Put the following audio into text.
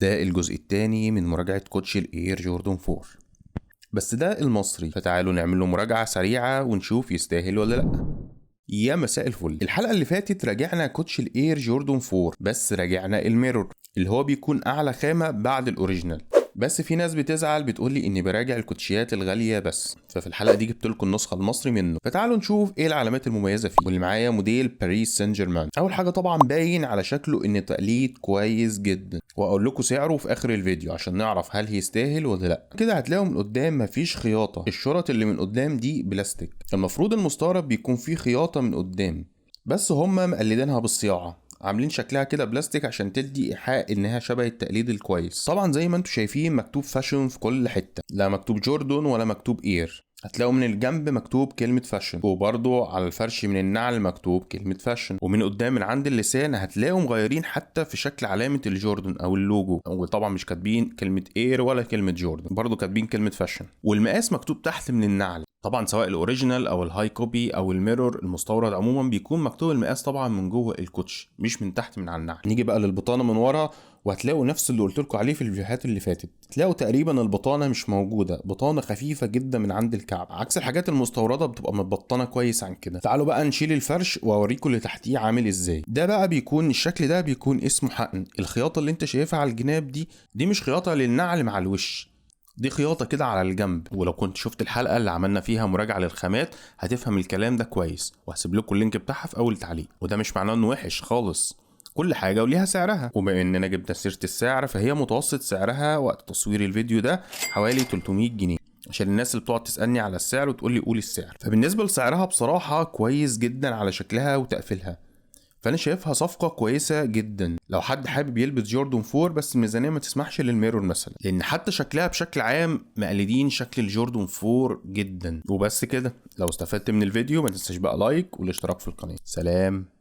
ده الجزء الثاني من مراجعة كوتشي ال Air Jordan 4، بس ده المصري، فتعالوا نعمل له مراجعة سريعة ونشوف يستاهل ولا لا. يا مساء الفل. الحلقة اللي فاتت راجعنا كوتشي ال Air Jordan 4، بس راجعنا ال mirror اللي هو بيكون اعلى خامة بعد ال original. بس في ناس بتزعل بتقولي اني براجع الكوتشيات الغالية بس، ففي الحلقة دي جبت لكم النسخة المصري منه، فتعالوا نشوف ايه العلامات المميزة فيه. واللي معايا موديل باريس سان جيرمان. اول حاجة طبعا باين على شكله ان تقليد كويس جدا، واقول لكم سعره في اخر الفيديو عشان نعرف هل يستاهل ولا لا. كده هتلاقوا من قدام مفيش خياطة، الشرط اللي من قدام دي بلاستيك. المفروض المستورد بيكون فيه خياطة من قدام، بس هما مقلدينها بالصياعة، عاملين شكلها كده بلاستيك عشان تدي ايحاء انها شبه التقليد الكويس. طبعا زي ما انتم شايفين مكتوب fashion في كل حتة، لا مكتوب Jordan ولا مكتوب Air. هتلاقوا من الجنب مكتوب كلمة fashion، وبرضو على الفرش من النعل مكتوب كلمة fashion، ومن قدام من عند اللسان هتلاقوا مغيرين حتى في شكل علامة ال Jordan او اللوجو، وطبعا مش كاتبين كلمة Air ولا كلمة Jordan، برضو كاتبين كلمة fashion. والمقاس مكتوب تحت من النعل. طبعا سواء ال original او ال high copy او ال mirror المستورد عموما بيكون مكتوب المقاس طبعا من جوه الكوتش، مش من تحت من على النعل. نيجي بقى للبطانه من ورا، وهتلاقوا نفس اللي قلت لكم عليه في الفيديوهات اللي فاتت. تلاقوا تقريبا البطانة مش موجودة، بطانه خفيفة جدا من عند الكعب، عكس الحاجات المستورده بتبقى متبطنه كويس عن كده. تعالوا بقى نشيل الفرش واوريكم اللي تحتيه عامل ازاي. ده بقى بيكون الشكل ده بيكون اسمه حقن. الخياطة اللي انت شايفها على الجناب دي مش خياطة للنعل مع الوش، دي خياطة كده على الجنب. ولو كنت شفت الحلقة اللي عملنا فيها مراجعة للخامات هتفهم الكلام ده كويس، وهسيب لكم ال link بتاعها في أول تعليق. وده مش معناه انه وحش خالص، كل حاجة وليها سعرها. وبما اننا جبنا سيرة السعر، فهي متوسط سعرها وقت تصوير الفيديو ده حوالي 300 جنيه، عشان الناس اللي بتقعد تسألني على السعر وتقول لي قول السعر. فبالنسبة لسعرها بصراحة كويس جدا على شكلها وتقفيلها، فانا شايفها صفقة كويسة جدا لو حد حابب يلبس Jordan 4 بس الميزانية ما تسمحش لل mirror مثلا، لان حتى شكلها بشكل عام مقلدين شكل ال Jordan 4 جدا. وبس كده، لو استفدت من الفيديو ما تنساش بقى like والاشتراك في القناة. سلام.